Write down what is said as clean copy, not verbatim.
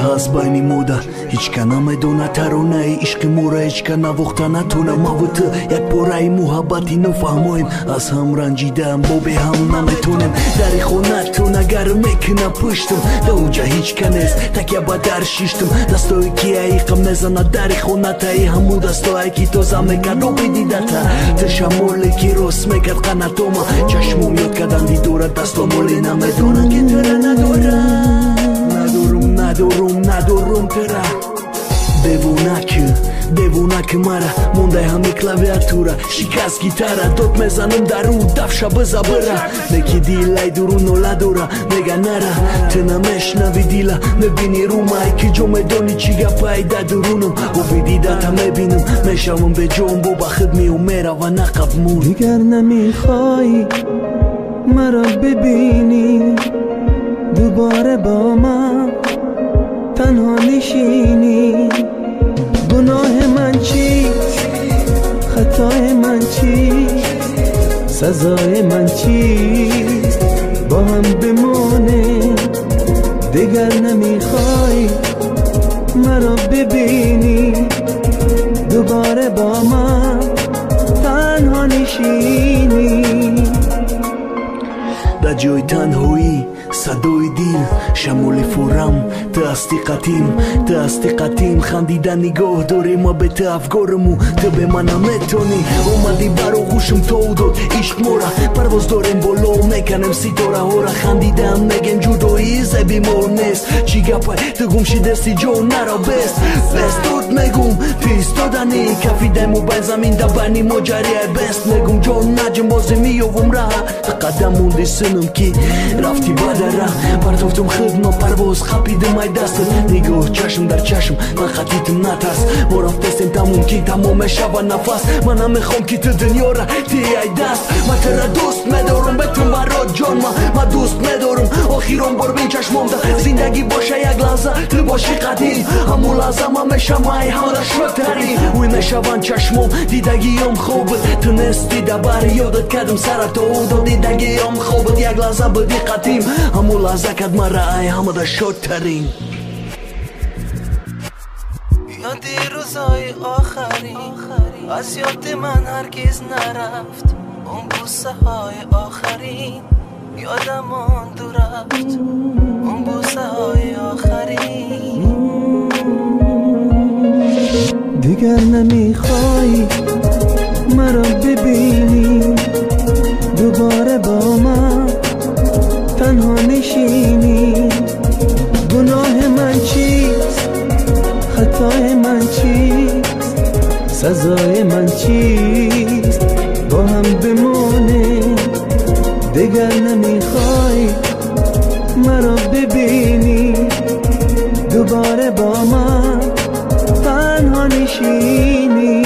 ҳаст байни мода ҳеҷ ка намедона таронаи ишқи мора ҳеҷ ка навохта натона маву ту як пораи муҳаббати нофаҳмоем аз ҳам ранҷидаам бо беҳам наметонем дари хонатон агар мекуна пуштам да уҷа ҳеҷ ка нест такя ба дар шиштам дастое ки аиқам мезанад дари хонатаи ҳамун дастое ки тоза мекард оби дидата ту шамоле ки рост мекард қанатома чашмом ёд кардан дидора дастомоле намедонам ки тура надорам надорум надорум надорум тура девонаки девонаки мара мондай ҳами клавиатура шикаст гитара дод мезанам дару дафша биза бира неки дилай дуру нола дора мега нара ту намешнави дила мебини румай ки ҷо медони чӣ гапай да дурунам оби дидата мебинам мешавам беҷон бо ба худ меом мерава нақаб мун дигар намехоҳӣ маро бибинӣ дубора бо ман танҳо нишинӣ гуноҳи ман чист хатои ман чист сазои ман чист бо ҳам бимонем дигар намехоҳӣ маро бибинӣ дубора бо ман танҳо нишинӣ дар ҷои танҳоӣ садои дил шамоли фурам ту ҳасти қатим ту ҳасти қатим хандида нигоҳ дорем ма бе ту афгоруму ту бе ман наметонӣ омадӣ бар оғӯшам тов дод ишқ мора парвоз дорем боло меканем ситораҳора хандидаам мегем ҷудоӣ зеби мо нест чӣ гапай ту гум шидасти ҷо наро бест бест тут мегум ту истоданӣ кафидайму байн замин да байни мо ҷарияй бест мегум ҷон наҷм бозе меёвум раҳа ту қадам монди синам ки рафти ба дара партофтум хидма парвоз қапидим ай дастат нигоҳ чашм дар чашм ман қатитим натарс мо рафтестем тамом ки тамом мешава нафас ман намехоҳам ки ту дунёра тии ай даст ман тура дӯст медорум бетун барот ҷон ма дӯст медорум охирон бор бин чашмомда зиндагӣ боша як лаҳза ту боши қадим ҳамун лаҳза ман мешам ай ҳамада шудтарин ӯй мешаванд чашмом дидагиём хобит ту нести да бар ёдат кардам сара то ӯ дидагиём хобит як лаҳза буди қатим ҳамун лаҳза кад мара ай ҳамада шодтарин ёди рӯзҳои охарин аз ёди ман ҳаргиз нарафт он бӯсаҳои охарин ёдам он ду рафт он бӯсаҳои охарин дигар намехоҳӣ маро бибинӣ дубора бо ман танҳо нишинӣ гуноҳи ман чист хатои ман чист сазои ман чист бо ҳам бимонем дигар намехоҳӣ маро бибинӣ дубора бо ман танҳо нишинӣ.